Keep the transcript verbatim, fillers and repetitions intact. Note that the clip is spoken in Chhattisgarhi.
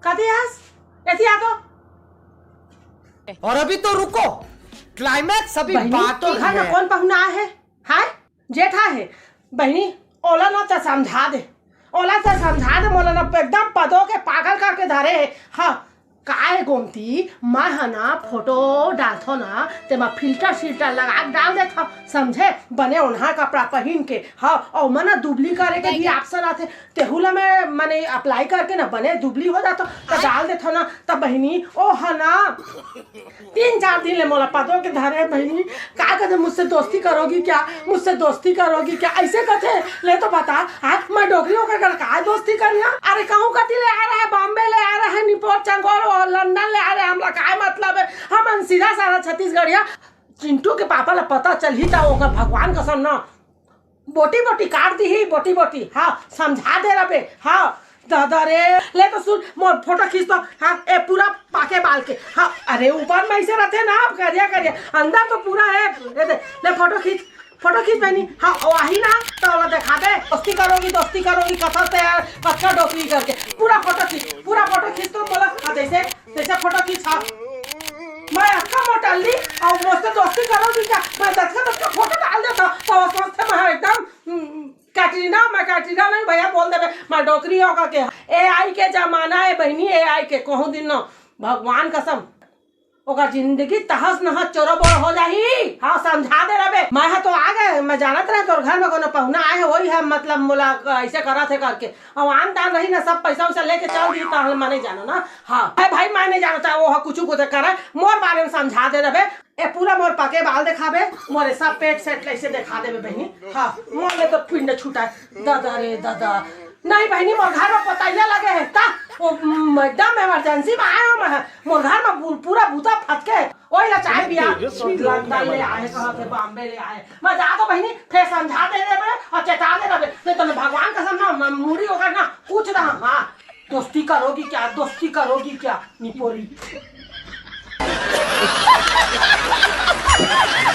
कति हस? एती आ तो। और अभी तो रुको, climax अभी बहिनी, बाकी तोर घर में है। कौन पहुना आए है? हाय, जेठ आए है। बहिनी, ओला ना त समझा दे, ओला त समझा दे, मोला ना एकदम पदो के पागल करके धरे है। हाँ, काय गोमती, मैं ह ना फोटो डालथो ना, तेमा फिल्टर सिल्टर लगा के डाल देथो, समझे? बने ओन्हा कपड़ा पहिन के, हाँ, अउ मना दुबली करे के भी option आथे, तेहू ला मैं, मने, apply करके ना बने दुबली हो जाथो, त डाल देथो ना, त बहिनी, ओ ह ना, तीन चार दिन ले मोला पदो के धरे, बहिनी, का कहते, "मुझसे दोस्ती करोगी क्या? मुझसे दोस्ती करोगी क्या?" ऐसे कहते। ले तो बता, हाँ, मैं डोकरी होकर कर का दोस्ती करिया? अरे, कहूँ कति ले आ रहा है, बॉम्बे ले आ रहा है, निपोर चंगोल और लंदन ले आ रहा है, हमला काय मतलब है? हमन सीधा साधा छत्तीसगढ़िया। चिंटू के पापा ला पता चलही त ओकर भगवान कसम ना बोटी बोटी काट दीही, बोटी बोटी। हाँ, समझा दे रबे। हाँ, दादा रे, ले तो सुन, मोर फोटो खींच तो। हाँ, ए पूरा पाके बाल के। हाँ, अरे ऊपर में ऐसे रहते ना, अब करिया करिया, अंदर तो पूरा है। ए दे, ले फोटो खींच, फोटो खींच बहनी। हाँ, ओ आही ना, तो ओला दिखाबे, दोस्ती करोगी, दोस्ती करोगी, कथा से यार, कच्चा डोकरी करके। पूरा फोटो खींच, पूरा फोटो खींच तो बोला, हाँ, जैसे जैसे फोटो खींचा, मैं अतका मोटा ली और मुझसे दोस्ती करोगी क्या? मैं दस का दस का फोटो डाल देता, तो वो सोचते मैं एकदम, हम्म, कैटरीना, मैं कैटरीना नहीं भैया, बोल देबे, मैं डोकरी होगा के। एआई के जमाना है बहनी, एआई के। कहूँ दिन न, भगवान कसम, ओकर जिंदगी तहस नहस चोरोबोर हो जाही। हाँ, समझा दे रबे। मैं ह तो आ गए, मैं जानत रहे तोर घर में कोनो पहुना आए है, वही है, मतलब, मोला ऐसे करत है करके। अब आन तान रही ना, सब पैसा वैसा लेके चल दी, ताहले मैं नहीं जानो ना। हाँ, है भाई, मैं नहीं जानो, चाहे वो कुछ कुछ करे, मोर बारे में समझा दे रबे। ए पूरा मोर पके बाल दिखाबे, मोरे सब पेट सेट ऐसे दिखा देबे बहनी। हाँ, मोर ले तो पिंड छूटा है। दादा रे दादा, नहीं बहनी, मोर घर में पतैया लगे है ता, वो, म, एकदम इमरजेंसी में आए हो मैं। मोर घर में बू-, पूरा बूता फटके, ओही ला चाय पिया। लंदन ले आए, कहाँ से बॉम्बे ले आए। मैं जा तो बहनी, फिर समझा दे रहे मैं और चेता दे रहे, नहीं तो मैं भगवान कसम ना, मैं मूड़ी होकर ना, कुछ रहा, हाँ। दोस्ती करोगी क्या, दोस्ती करोगी क्या, निपोरी।